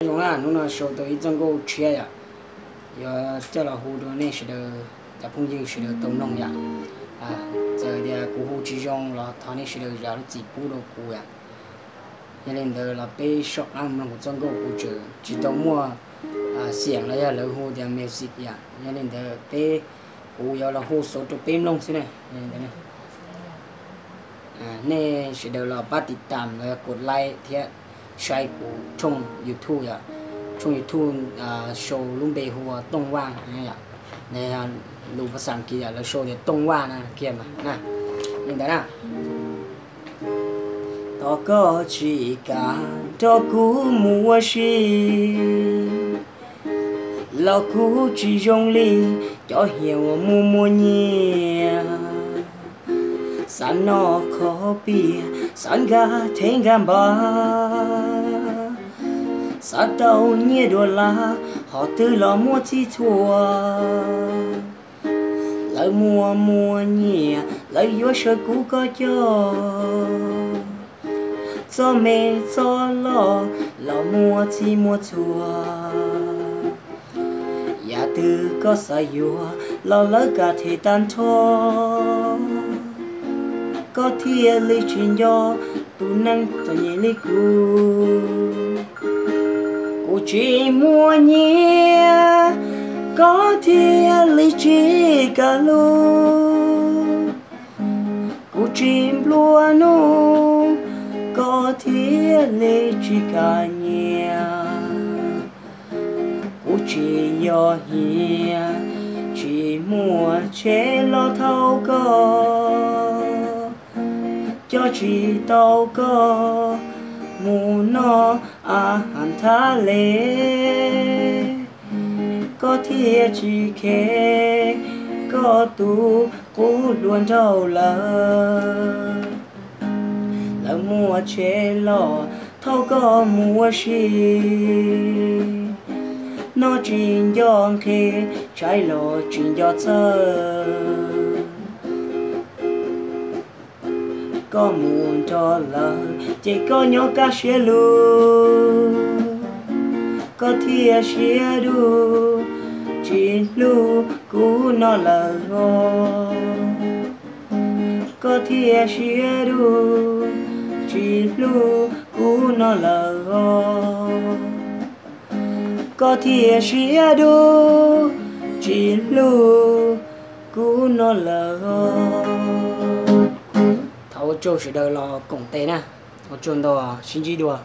Nyob zoo na, hnub no sau tau ib txoj nkauj tshiab yom, yuav coj los hu rau nej sawv daws, cov phooj ywg sawv daws tau mloog yom. Txawm tias kuv hu tsis zoo los thov nej sawv daws zam lub txim pub rau kuv yom. Yog li ntawd los peb soj qab mloog kuv txoj nkauj, kuv tseem tsis tau muaj xiam los yog lawv hu tias music yom. Yog li ntawd peb, kuv yuav los hu xov rau peb mloog xwb na. Nej sawv daws los pab tiv tam los yog kos laib thiab saib kuv thooj YouTube yom. Thooj YouTube sau lub npe hu ua Tooj Vaj yom. Lus phas xas Askiv yom, lawv sau tias Tooj Vaj na kiag mas na. Li ntawd na. Thov koj tsis kam nrog kuv mus ua si, los kuv tsis zoo li cov hiav uas muaj muaj nyiaj. Xav noj qhov piam, xav nkag thev nkag npab, xav tau nyiaj dua lab, qhov twg los muaj txhij txhua. Lawv muaj muaj nyiaj, lawv yuav saw kuv koj coj, txoj me txoj loj los muaj txhij muaj txhua. Yam twg koj xav yuav los lawv kam them tag nrho. Koj thiaj li tsis nco tus neeg txom nyem li kuv. Kuv tsis muaj nyiaj, koj thiaj li tsis kam hlub. Kuv tsis nplua nuj, koj thiaj li tsis kam nyiam. Kuv tsis yog hiav, tsis muaj tsheb los thauj koj, coj tsis tau koj mus noj a has thab le. Koj thiaj tsis khev koj tus qub hluas nraug lawm. Lawv muaj tsheb los thauj koj mus ua si, noj tsis nco nqhis, tshaib los tsis nco txhawj. Koj mus nrog lawv ces koj nyob kaj siab lug, koj thiaj siab dub, tsis hlub kuv no lawm os. Koj thiaj siab dub, tsis hlub kuv no lawm os. Koj thiaj siab dub, tsis hlub kuv no lawm os. Thov ua tsaug sawv daws los koom tes na. Ua tsaug ntau, sib ntsib dua.